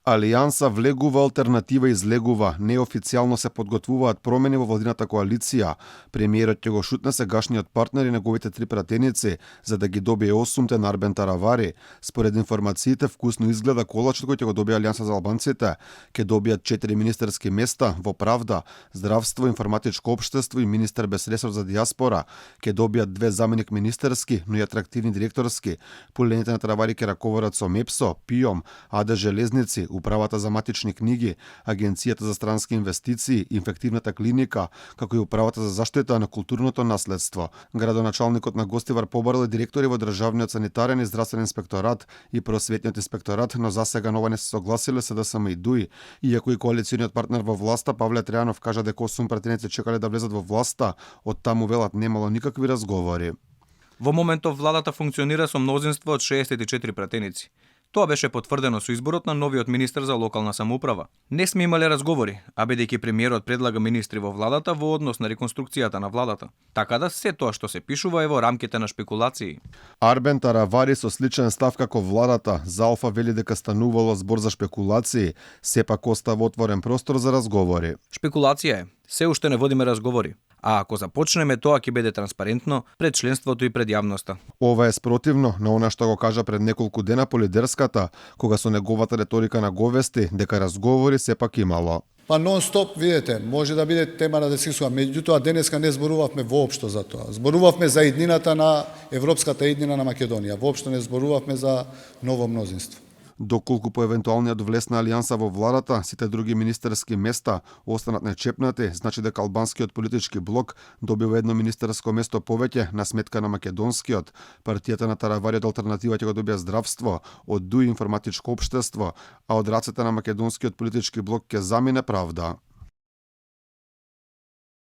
Алијанса влегува, алтернатива излегува. Неофицијално се подготвуваат промени во владината коалиција. Премиерот ќе го шутне сегашниот партнер и неговите три пратеници за да ги добие 8-те на Арбен Таравари. Според информациите, вкусно изгледа колачот кој ќе го добие Алијанса за албанците. Ќе добијат 4 министерски места во правда, здравство, информатичко општество и министер без ресор за дијаспора. Ќе добијат 2 заменик министерски, но и атрактивни директорски. Полените на Таравари ќе раководат со МЕПСО, ПИОМ, АД Железници, Управата за матични книги, Агенцијата за странски инвестиции, Инфективната клиника, како и Управата за заштита на културното наследство. Градоначалникот на Гостивар побарал директори во Државниот санитарен и здравствен инспекторат и Просветниот инспекторат, но засега нова не се согласиле СДСМ и ДУИ. Иако и коалициониот партнер во власта Павле Трајанов кажа дека 8 пратеници чекале да влезат во власта, од таму велат немало никакви разговори. Во моментов владата функционира со мнозинство од 64 пратеници. Тоа беше потврдено со изборот на новиот министер за локална самоуправа. Не сме имале разговори, а бидејќи премиерот предлага министри во владата во однос на реконструкцијата на владата. Така да се тоа што се пишува е во рамките на шпекулации. Арбен Таравари со сличен став како владата, за Алфа вели дека станувало збор за шпекулации, сепак остава отворен простор за разговори. Шпекулација е. Се уште не водиме разговори. А ако започнеме, тоа ќе биде транспарентно пред членството и пред јавноста. Ова е спротивно на она што го кажа пред неколку дена по лидерската, кога со неговата реторика наговести дека разговори сепак имало. Па нон-стоп, видите, може да биде тема на дискусија, меѓутоа денеска не зборувавме воопшто за тоа. Зборувавме за иднината на европската иднина на Македонија, воопшто не зборувавме за ново мнозинство. Доколку по евентуалниот влез на Алијанса во владата, сите други министерски места останат нечепнати, значи дека албанскиот политички блок добива едно министерско место повеќе на сметка на македонскиот. Партијата на Таравари од алтернатива ќе го добија здравство, од ДУИ информатичко општество, а од рацете на македонскиот политички блок ќе замине правда.